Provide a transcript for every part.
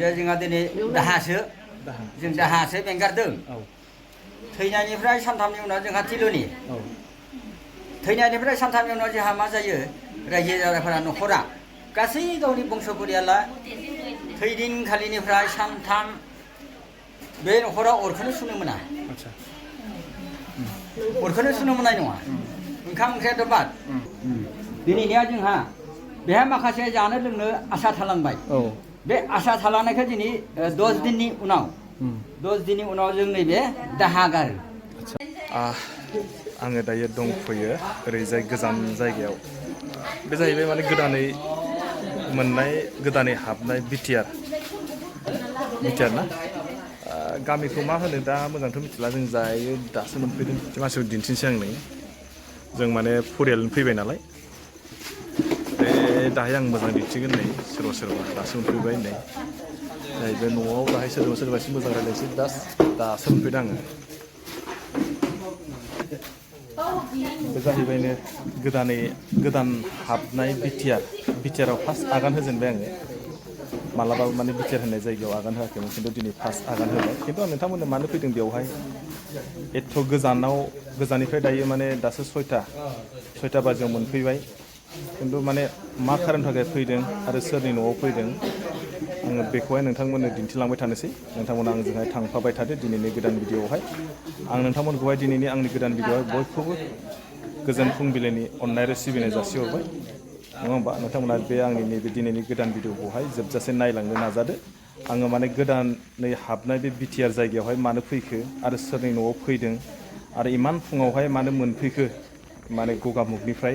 जे जोंहा दिनै दाहासो जों दाहासो बेंगारदों थैनायनिफ्राय सानथामनि उनाव जोंहा थिलुनि थैनायनिफ्राय सानथामनि उनाव जोंहा मा जायो रायजो राजाफोरा न'खरा गासै गावनि बंस' परियाला थैदिनखालिनिफ्राय सानथाम बे न'खराव अरखौनो सुनो मोना अरखौनो सुनो मोननाय नङा ओंखाम ओंख्रियाथ' बाद दिनैनिया जोंहा बेहा माखासे जानो लोंनो आसा थालांबाय बे आसा थालांनायखौ दिनै 10 दिननि उनाव जों नैबे दाहा गारो आङो दायो दंफैयो ओरैजाय गोजान जायगायाव बे जाहैबाय माने गोदानै मोननाय गोदानै हाबनाय बिटिआर ना गामिखौ मा होनो दा मोजांथ' मिथिला जों जायो दासो मोनफैदों मानसिफोर दिन्थिनोसै आं नै जों माने फरियालजों फैबाय नालाय बे दाहाय आं मोजां दिन्थिगोन नै सोरबा दासो मोनफैबाय नै जाहैबाय न'आव दाहाय सोरबा एसे मोजां रायज्लायनोसै दासो मोनफैदों आङो बे जाहैबायनो गोदान हाबनाय बिटिआराव फार्स्ट आगान होजेनबाय आङो मालाबाबो माने बिटिआर होननाय जायगायाव आगान होआखैमोन खिन्थु दिनै फार्स्ट आगान होबाय खिन्थु आं नोंथांमोननो मानो फैदों बेवहाय एथ' गोजाननिफ्राय दायो माने दासो 6टा बाजियाव मोनफैबाय खिन्थु माने मा खारननि थाखाय फैदों आरो सोरनि न'आव फैदों आङो बेखौहाय नोंथांमोननो दिन्थिलांबाय थानोसै नोंथांमोना आंजोंहाय थांफाबाय थादो दिनैनि गोदान भिडिअ'आवहाय आं नोंथांमोनखौहाय दिनैनि आंनि गोदान भिडिअ'आव बयखौबो गोजोन फुंबिलिनि अननाय आरो सिबिनाय जासिहरबाय नङा होमबा नोंथांमोना बे आंनि नैबे दिनैनि गोदान भिडिअ'खौहाय जोबजासे नायलांनो नाजादो आङो माने गोदानै हाबनाय बे बिटिआर जायगायावहाय मानो फैखो आरो सोरनि न'आव फैदों आरो इमान फुङावहाय मानो मोनफैखो माने गगामुगनिफ्राय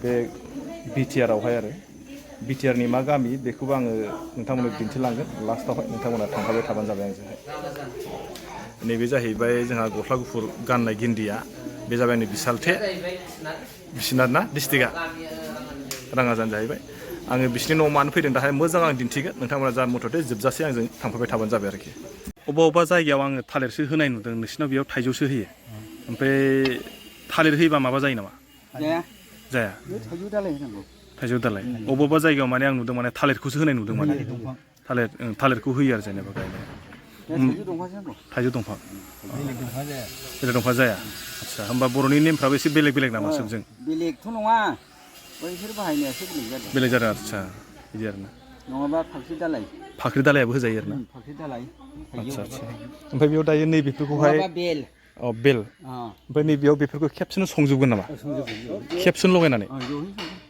बे बिटिआरावहाय आरो बिटिआरनि मा गामि बेखौबो आङो नोंथांमोननो दिन्थिलांगोन लास्टआवहाय नोंथांमोना थांफाबाय थाबानो जाबाय आंजोंहाय नैबे जाहैबाय जोंहा गस्ला गुफुर गाननाय गिन्दिया बे जाबाय नै बिसनाथ ना डिस्ट्रिक्टआ राङाजान जाहैबाय आङो बिसिनि न'आव मानो फैदों दाहाय मोजां आं दिन्थिगोन नोंथांमोना जा मथथे जोबजासे आंजों थांफाबाय थाबानो जाबाय आरोखि अबेबा जायगायाव आङो थालिरसो होनाय नुदों नोंसिनाव बेयाव थाइजौसो होयो ओमफ्राय थालिर होयोबा माबा जायो नामा जाया थाइजौ दालाय अबेबा जायगायाव माने आं नुदों माने थालिरखौसो होनाय नुदों माने थालिरखौ होयो आरो जेनेबा गायनाया थाइजौ दंफां बेलेग दंफां जाया आदसा होमबा बर'नि नेमफ्राबो एसे बेलेग नामा सबजों बेलेगथ' नङा बैसोर बाहायनायासो बेलेग जादों आदसा बिदि आरोना नङाबा फाख्रि दालायाबो होजायो आरोना आदसा ओमफ्राय बेयाव दायो नैबेफोरखौहाय बेल ओमफ्राय नैबेयाव बेफोरखौ खेबसेनो संजोबगोन नामा खेबसेनो लगायनानै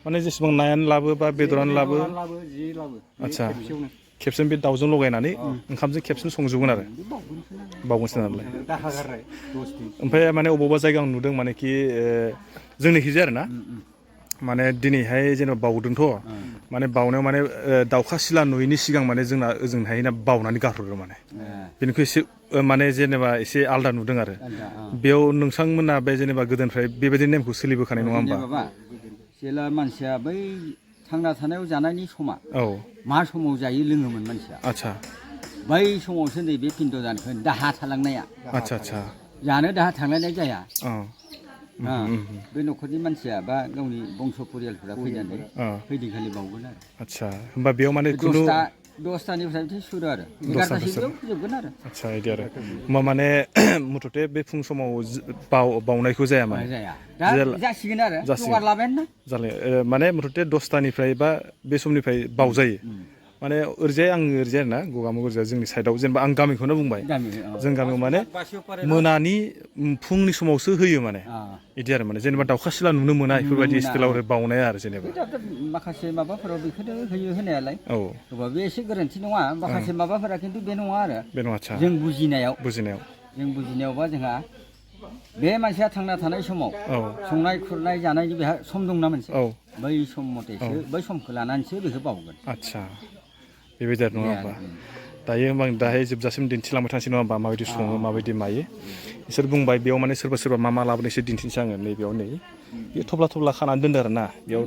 माने जेसेबां नायानो लाबो बा बेदरानो लाबो आदसा खेबसेनो बे दाउजों लगायनानै ओंखामजों खेबसेनो संजोबगोन आरो बावगोनसो नालाय ओमफ्राय माने अबेबा जायगायाव नुदों मानेखि जोंनिखिजाय आरोना माने दिनैहाय जेनेबा बावदोंथ' माने बावनायाव माने दाउखा सिला नुयैनि सिगां माने जोंना ओजोंहाय बावनानै गारहरो माने बेनिखौ एसे माने जेनेबा एसे आलदा नुदों आरो बेयाव नोंथांमोना बे जेनेबा गोदोनिफ्राय बेबायदि नेमखौ सोलिबोखानाय नङा होमबा जेला मानसिया बै थांना थानायाव जानायनि समा मा समाव जायो लोङोमोन मानसिया आदसा बै समावसो नैबे पिन्द दानखौ दाहा थालांनाया आदसा जानो दाहा थांलायनाय जाया बे न'खरनि मानसिया बा गावनि बंस' परियालफोरा फैनानै फैदिखालि बावगोन आरो आदसा होमबा बेयाव माने 10टानिफ्रायथ' सुरु आरो 11टासिमाव फोजोबगोन आरो आदसा बिदि आरो होमबा माने मथथे बे फुं समाव बावनायखौ जाया माने दा जासिगोन आरो जगार लाबायानो माने मथथे 10टानिफ्राय बा बे समनिफ्राय बावजायो माने ओरैजाय आरोना गगामुग ओरैजाय जोंनि साइडआव जेनेबा आं गामिखौनो बुंबाय जों गामियाव माने मोनानि फुंनि समावसो होयो माने बिदि आरो माने जेनेबा दाउखा सिला नुनो मोना बेफोरबायदि स्टाइलाव बावनाया आरो जेनेबा माखासे माबाफोराव बेखौनो होयो होनायालाय बे एसे गोरोन्थि नङा माखासे माबाफोरा खिन्थु बे नङा आरो जों बुजिनायावबा जोंहा बे मानसिया थांना थानाय समाव संनाय खुरनाय जानायनि बेहा सम दंना मोनसे बै सम मथेसो बै समखौ लानानैसो बेखौ बावगोन आदसा बेबायदि आरो नङा होमबा दायो होमबा आं दाहाय जोबजासिम दिन्थिलांबाय थानोसै नङा होमबा माबायदि सङो माबायदि मायो बिसोर बुंबाय बेयाव माने सोरबा मा लाबोनायसो दिन्थिनोसै आङो नैबेयाव नै बे थब्ला खानानै दोनदों आरो ना बेयाव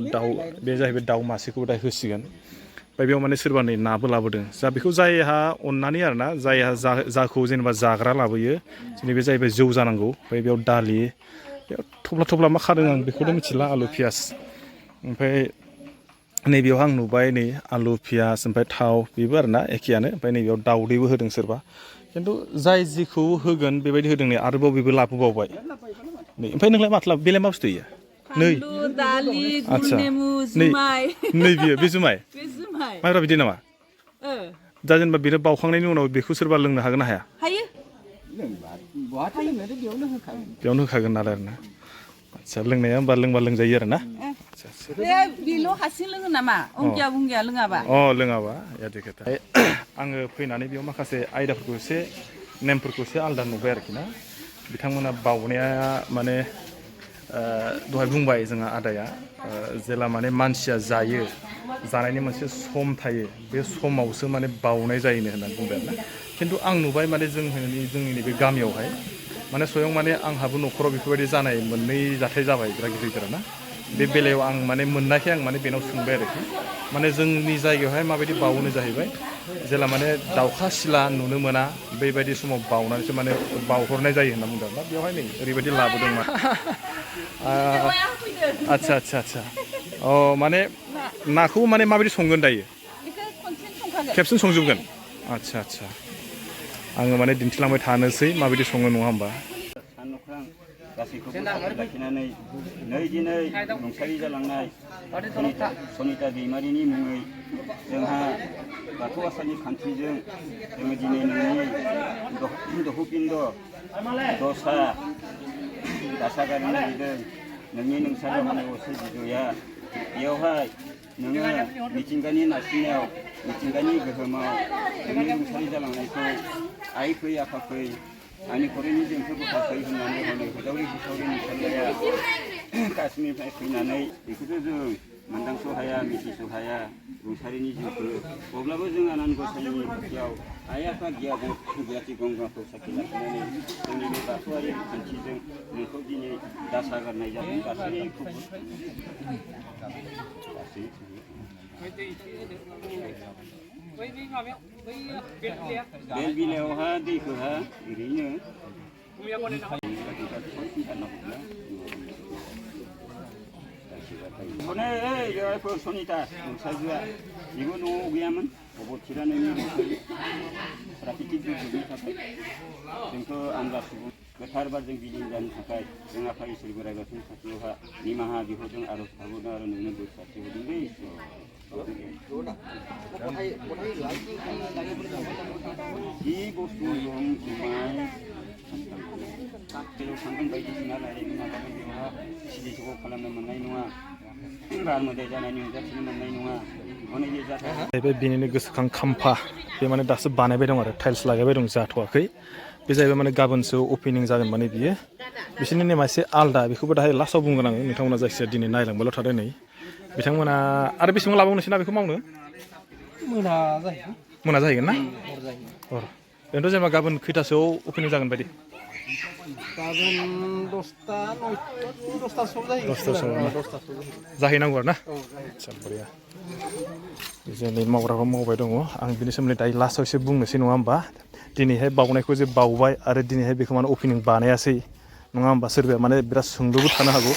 बे जाहैबाय दाउ मासेखौ दाय होसिगोन ओमफ्राय बेयाव माने सोरबा नै नाबो लाबोदों बेखौ जायहा अननानै आरोना जायहा जाखौ जेनेबा जाग्रा लाबोयो जोंनि बे जाहैबाय जौ जानांगौ ओमफ्राय बेयाव दालि बेयाव थब्ला मा खादों आं बेखौथ' मिथिला आलु पियास ओमफ्राय नैबेयाव आं नुबाय नै आलु पियास ओमफ्राय थाव बेबो आरोना एखेयानो ओमफ्राय नैबेयाव दाउदैबो होदों सोरबा खिन्थु जाय जिखौ होगोन बेबायदि होदों नै आरोबाव बेबो लाबोबावबाय नै ओमफ्राय नोंलाय माथो लाबो बेलाय मा बुस्थु इयो नै दालि आदसा गुलनेमु नै जुमाय नैबेयो बे जुमाय बे जुमाय माइब्रा बिदै नामा दा जेनेबा बेनो बाउखांनायनि उनाव बेखौ सोरबा लोंनो हागोन ना हाया हायो बेयावनो होखागोन नालाय आरोना आदसा लोंनाया होमबा लोंबा लोंजायो आरोना बे बेल' हारसिं लोङो नामा अंगिया बुंगिया लोङाबा लोङाबा यादि खोथा आङो फैनानै बेयाव माखासे आयदाफोरखौ एसे नेमफोरखौ एसे आलादा नुबाय आरोखि ना बिथांमोना बाउनाया माने दहाय बुंबाय जोंहा आदाया जेला माने मानसिया जायो जानायनि मोनसे सम थायो बे समावसो माने बाउनाय जायोनो होननानै बुंबाय आरोना खिन्थु आं नुबाय माने जोंनि नैबे गामियावहाय माने स्वयं माने आंहाबो न'खराव बेफोरबायदि जानाय मोननै जाथाय जाबाय बिराद गिदिर ना बे बेलायाव आं माने मोननायखाय आं माने बेनाव सोंबाय आरोखि माने जोंनि जायगायावहाय माबायदि बाउनो जाहैबाय जेला माने दाउखा सिला नुनो मोना बेबायदि समाव बाउनानैसो माने बाउहरनाय जायो होनना बुंदों दा बेवहाय नै ओरैबायदि लाबोदों मा आदसा आदसा आदसा माने नाखौ माने माबायदि संगोन दायो खेबसेनो संजोबगोन आदसा आदसा आङो माने दिन्थिलांबाय थानोसै माबायदि सङो नङा होमबा गासैखौबो लाखिनानै नै दिनै रुंसारि जालांनाय सनिता दैमारिनि मुङै जोंहा बाथौ आसारनि खान्थिजों जोङो दिनै नोंनि दहुपिन्द दसा दासा गारनो नागिरदों नोंनि नोंसार होनाय असे बिजया बेयावहाय नोङो मिथिंगानि नारसिननायाव मिथिंगानि गोहोमाव नोंनि रुंसारि जालांनायखौ आइ फै आफा फै आंनि खर'नि जोंखौ बोखाफै होननानै हनै होदावरि हिसावरि नुसारनाया काश्मीरनिफ्राय फैनानै बेखौथ' जों मोनदांस' हाया मिथिस' हाया रुंसारिनि जिउखौ अब्लाबो जों आनान गसाइनि खाथियाव आइ आफा गियाथि गंगाखौ साखि लाखिनानै जोंनि बे बाथौआरि खान्थिजों नोंखौ दिनै दासा गारनाय जादों गासैखौबो बे बिलायावहा दैखौहा ओरैनो सनिता नोंसाजुआ बेबो न'आव गैयामोन अबथिरा नोंनि प्राकृतिक दुर्योगनि थाखाय जोंखौ आंगा सुबुं गोथार बारजों बिलीन जानो थाखाय जों आफा इसोर बोराइ बाथौनि खाथियावहा निमाहा बिहरदों आरज गाबहरदों आरो नोंनो बोर सारस्रिहरदों दै जि बुस्थु दं जुमाय थांगोन बायदिसिना रायलायनो नाजागोन बेवहा सिदि सग' खालामनो मोननाय नङा बार मोदाय जानायनि नुजाथिनो मोननाय नङा जाहैबाय बेनिनो गोसोखां खाम्फा बे माने दासो बानायबाय दं आरो टाइल्स लागायबाय दं जाथ'वाखै बे जाहैबाय माने गाबोनसो अपेनिं जागोन माने बियो बिसोरनि नेमा एसे आलदा बेखौबो दाहाय लास्टआव बुंगोन आङो नोंथांमोना जायखिजाया दिनै नायलांबायल' थादों नै बिथांमोना आरो बेसेबां लाबावनोसै ना बेखौ मावनो मोना जाहैगोन ना ओरैनोथ' जेनेबा गाबोन खैथासोआव अपेनिं जागोन बायदि गाबोन 10:30 जाहैनांगौ आरो ना आदसा बरिया जोंनि मावग्राफ्रा मावबाय दङ आं बिनि सोमोन्दै दायो लास्टआव एसे बुंनोसै नङा होमबा दिनैहाय बावनायखौ जे बावबाय आरो दिनैहाय बेखौ माने अपेनिं बानायासै नङा होमबा सोरबाया माने बिराद सोंलुबो थानो हागौ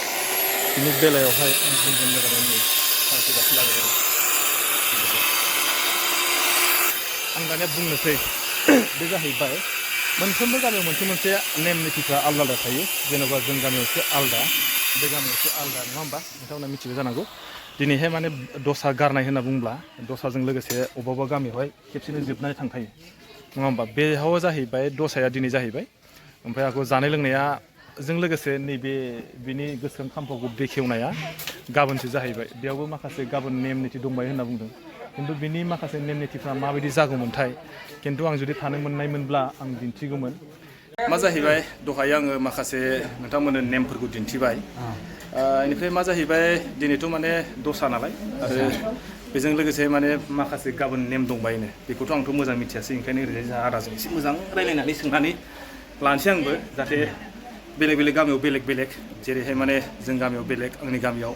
बिनि बेलायावहाय आं बुंगोन मोजाङै नै सानसे दाखि लागायदों आं दानिया बुंनोसै बे जाहैबाय मोनफ्रोमबो गामियाव मोनसे नेम निथिफ्रा आलदा आलदा थायो जेनेबा जों गामियाव एसे आलदा बे गामियाव एसे आलदा नङा होमबा नोंथांमोना मिथिबाय जानांगौ दिनैहाय माने दसा गारनाय होनना बुंब्ला दसाजों लोगोसे अबेबा गामियावहाय खेबसेनो जोबनानै थांखायो नङा होमबा बेयाव जाहैबाय दसाया दिनै जाहैबाय ओमफ्राय आखौ जानाय लोंनाया जों लोगोसे नैबे बिनि गोसोखां खाम्फाखौ बेखेवनाया गाबोनसो जाहैबाय बेयावबो माखासे गाबोन नेम निथि दंबाय होनना बुंदों खिन्थु बिनि माखासे नेम निथिफ्रा माबायदि जागौमोनथाय खिन्थु आं जुदि थानो मोननायमोनब्ला आं दिन्थिगौमोन मा जाहैबाय दहाय आङो माखासे नोंथांमोननो नेमफोरखौ दिन्थिबाय बेनिफ्राय मा जाहैबाय दिनैथ' माने दसा नालाय आरो बेजों लोगोसे माने माखासे गाबोन नेम दंबायनो बेखौथ' आंथ' मोजां मिथियासै ओंखायनो ओरैजाय जोंहा आदाजों एसे मोजां रायलायनानै सोंनानै लानोसै आंबो जाहाथे बेलेग बेलेग गामियाव बेलेग बेलेग जेरैहाय माने जों गामियाव बेलेग आंनि गामियाव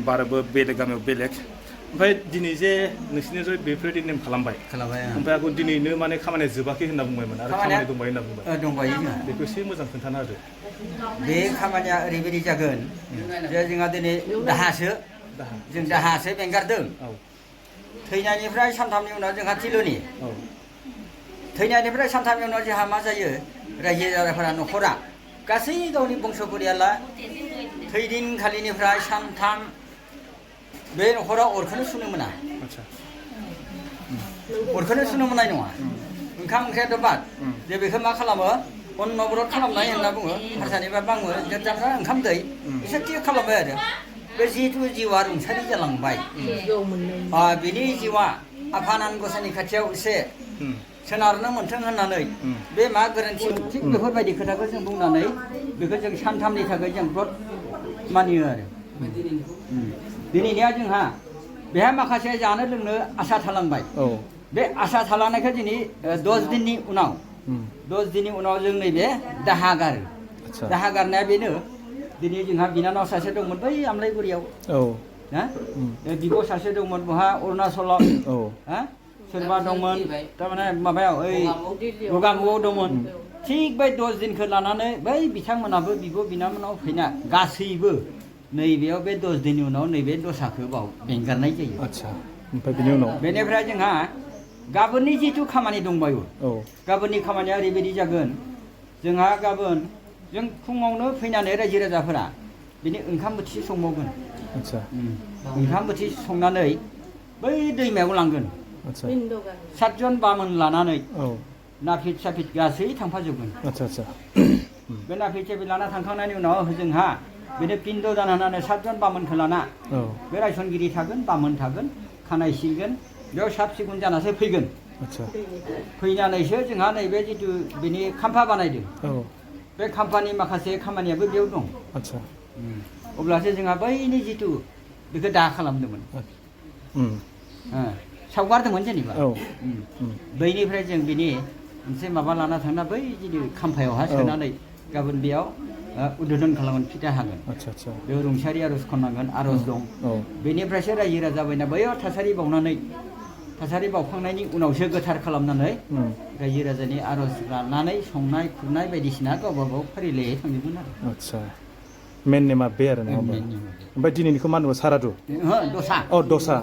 बाराबो बेलेग गामियाव बेलेग ओमफ्राय दिनै जे नोंसिनि जे बेफोरबायदि नेम खालामबाय ओमफ्राय आंखौ दिनैनो माने खामानिया जोबाखै होनना बुंबायमोन आरो खामानि दंबाय होनना बुंबाय दंबायो जोंहा बेखौ एसे मोजां खोन्थाना होदो बे खामानिया ओरैबायदि जागोन जे जोंहा दिनै दाहासो जों दाहासो बेंगारदों औ थैनायनिफ्राय सानथामनि उनाव जोंहा थिलुनि औ थैनायनिफ्राय सानथामनि उनाव जोंहा मा जायो रायजो राजाफोरा न'खरा गासै गावनि बंस' परियाला थैदिनखालिनिफ्राय सानथाम बे न'खराव अरखौनो सुनो मोना आतसा अरखौनो सुनो मोननाय नङा ओंखाम ओंख्रियाथ' बाद जे बेखौ मा खालामो अन्नब्रत खालामनाय होनना बुङो हारसानिबा बाङो जाग्रा ओंखाम दै एसे थिग खालामबाय आरो बे जिहेतु जिउआ रुंसारि जालांबाय बिनि जिउआ आफा गसाइनि खाथियाव एसे सोनारनो मोन्थों होननानै बे मा गोरोन्थि थिग बेफोरबायदि खोथाखौ जों बुंनानै बेखौ जों सानथामनि थाखाय जों ब्रत मानियो आरो दिनैनिया जोंहा बेहा माखासे जानो लोंनो आसा थालांबाय बे आसा थालांनायखौ दिनै 10 दिननि उनाव 10 दिननि उनाव जों नैबे दाहा गारो दाहा गारनाया बेनो दिनै जोंहा बिनानाव सासे दंमोन बै आमलाइगुरियाव ना बिब' सासे दंमोन बहा अरुणाचलाव सोरबा दंमोन थारमाने माबायाव ओइ गगामुगआव दंमोन थिग बै 10 दिनखौ लानानै बै बिथांमोनाबो बिब' बिनानाव फैना गासैबो नैबेयाव बे 10 दिननि उनाव नैबे दसाखौ बाव बेंगारनाय जायो आतसा ओमफ्राय बिनि उनाव बेनिफ्राय जोंहा गाबोननि जिथु खामानि दंबायो गाबोननि खामानिया ओरैबायदि जागोन जोंहा गाबोन जों फुङावनो फैनानै रायजो राजाफोरा बिनि ओंखाम बोथिसे संबावगोन आतसा ओंखाम बोथिसे संनानै बै दैमायाव लांगोन आतसा 7 जन बामोन लानानै नाफित साफित गासै थांफाजोबगोन आतसा आतसा बे नाफित साफित लाना थांखांनायनि उनाव जोंहा बिनो पिन्द दान होनानै 7 जन बामोनखौ लाना बे रायसनगिरि थागोन बामोन थागोन खानाय सिगोन बेयाव साब सिखुन जानासो फैगोन आतसा फैनानैसो जोंहा नैबे जिथु बिनि खाम्फा बानायदों बे खाम्फानि माखासे खामानियाबो बेयाव दं आतसा अब्लासो जोंहा बैनि जिथु बेखौ दा खालामदोंमोन सावगारदोंमोन जेनेबा बैनिफ्राय जों बिनि मोनसे माबा लाना थांना बै जिथु खाम्फायावहा सोनानै गाबोन बेयाव उद्बोधन खालामगोन फिथा हागोन बेयाव रुंसारि आर'ज खननांगोन आर'ज दं बेनिफ्रायसो रायजो राजा बायना बैयाव थासारि बावनानै थासारि बावखांनायनि उनावसो गोथार खालामनानै रायजो राजानि आर'ज लानानै संनाय खुरनाय बायदिसिना गावबा गाव फारिलायै थांजोबगोन आरो आतसा मेन नेमा बे आरो नङा होमबा ओमफ्राय दिनैनिखौ मा होनबा सारादु दसा दसा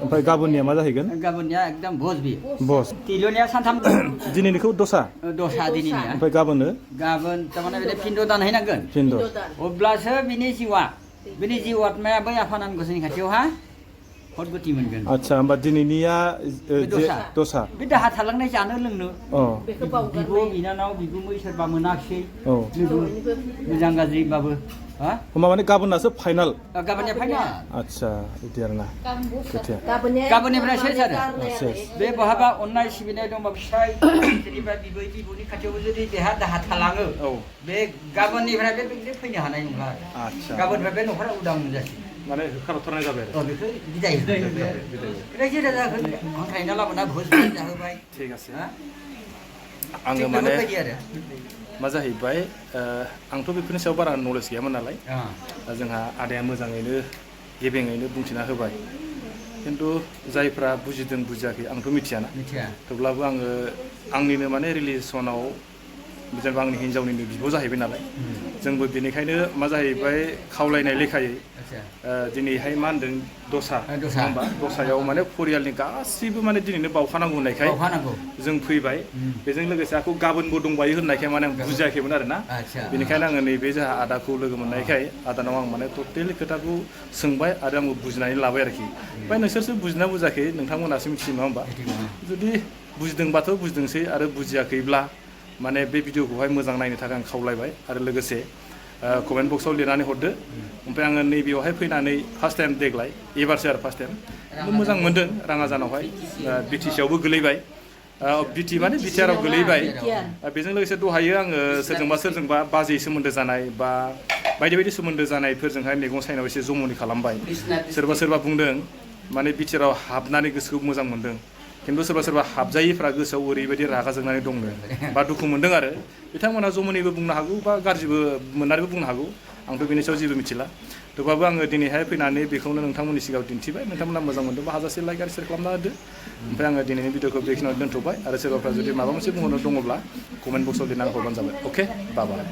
ओमफ्राय गाबोननिया मा जाहैगोन गाबोननिया एकदम भज बियो बस तिलनिया सानथाम दिनैनिखौ दसा दिनैनिया ओमफ्राय गाबोननो गाबोन थारमाने बे पिन्द दान हैनांगोन पिन्द अब्लासो बिनि जिउआ बिनि जिउ आत्माया बै आफा गसाइनि खाथियावहा हदगति मोनगोन आतसा होमबा दिनैनिया दसा बे दाहा थालांनाय जानो लोंनो बिब' बिनानाव बिगुमै सोरबा मोनाखिसै मोजां गाज्रिबाबो होमबा माने गाबोननासो फाइनाल गाबोननिया फाइनाल आतसा बिदि आरोना खोथाया गाबोननिफ्राय सेस आरो बे बहाबा अननाय सिबिनाय दंबा फिसाय जेनेबा बिबै बिब'नि खाथियावबो जुदि देहा दाहा थालाङो बे गाबोननिफ्राय बे फैनो हानाय नंला आरो गाबोननिफ्राय बे न'खरा उदां जासै माने होखारथारनाय जाबाय आरो बेखौ बिदाय होबाय रायजो राजाखौ हांख्रायना लाबोना भोज जाहोबाय ठीक আছে आङो माने मा जाहैबाय आंथ' बेफोरनि सायाव बारा नलेज गैयामोन नालाय दा जोंहा आदाया मोजाङैनो गेबेङैनो बुंथिना होबाय खिन्थु जायफ्रा बुजिदों बुजियाखै आंथ' मिथियाना थेवब्लाबो आङो आंनिनो माने रिलिजनाव जेनेबा आंनि हिन्जावनिनो बिब' जाहैबाय नालाय जोंबो बेनिखायनो मा जाहैबाय खावलायनाय लेखायै दिनैहाय मा होनदों दसा होमबा दसायाव माने परियालनि गासैबो माने दिनैनो बावखानांगौ होननायखाय जों फैबाय बेजों लोगोसे आंखौ गाबोनबो दंबायो होननायखाय माने आं बुजियाखैमोन आरो ना बेनिखायनो आङो नैबे जोंहा आदाखौ लोगो मोननायखाय आदानाव आं माने टटेलि खोथाखौ सोंबाय आरो आंबो बुजिनानै लाबाय आरोखि ओमफ्राय नोंसोरसो बुजिना बुजियाखै नोंथांमोनासो मिथियो नङा होमबा जुदि बुजिदोंबाथ' बुजिदोंसै आरो बुजियाखैब्ला माने बे भिडिअखौहाय मोजां नायनो थाखाय आं खावलायबाय आरो लोगोसे कमेन्ट बक्सआव लिरनानै हरदो ओमफ्राय आङो नैबेयावहाय फैनानै फार्स्ट टाइम देग्लाय एबारसो आरो फार्स्ट टाइम मोजां मोनदों राङाजानावहाय बिटिसियावबो गोलैबाय बिटि माने बिटिआराव गोलैबाय बेजों लोगोसे दहायो आङो सोरजोंबा बाजै सोमोन्दो जानाय बा बायदि बायदि सोमोन्दो जानायफोरजोंहाय मैगं सायनायाव एसे जमनि खालामबाय सोरबा बुंदों माने बिटिआराव हाबनानै गोसोखौ मोजां मोनदों खिन्थु सोरबा हाबजायिफ्रा गोसोआव ओरैबायदि रागा जोंनानै दंनो बा दुखु मोनदों आरो बिथांमोना जमनिबो बुंनो हागौ बा गाज्रिबो मोननानैबो बुंनो हागौ आंथ' बेनि सायाव जेबो मिथिला थेवबाबो आङो दिनैहाय फैनानै बेखौनो नोंथांमोननि सिगाङाव दिन्थिबाय नोंथांमोना मोजां मोनदोंबा हाजासे लाइक आरो शेयार खालामना होदो ओमफ्राय आङो दिनैनि भिडिअखौ बेखिनियाव दोनथ'बाय आरो सोरबाफ्रा जुदि माबा मोनसे बुंहरनो दङब्ला कमेन्ट बक्सआव लिरनानै हरबानो जाबाय अके बाय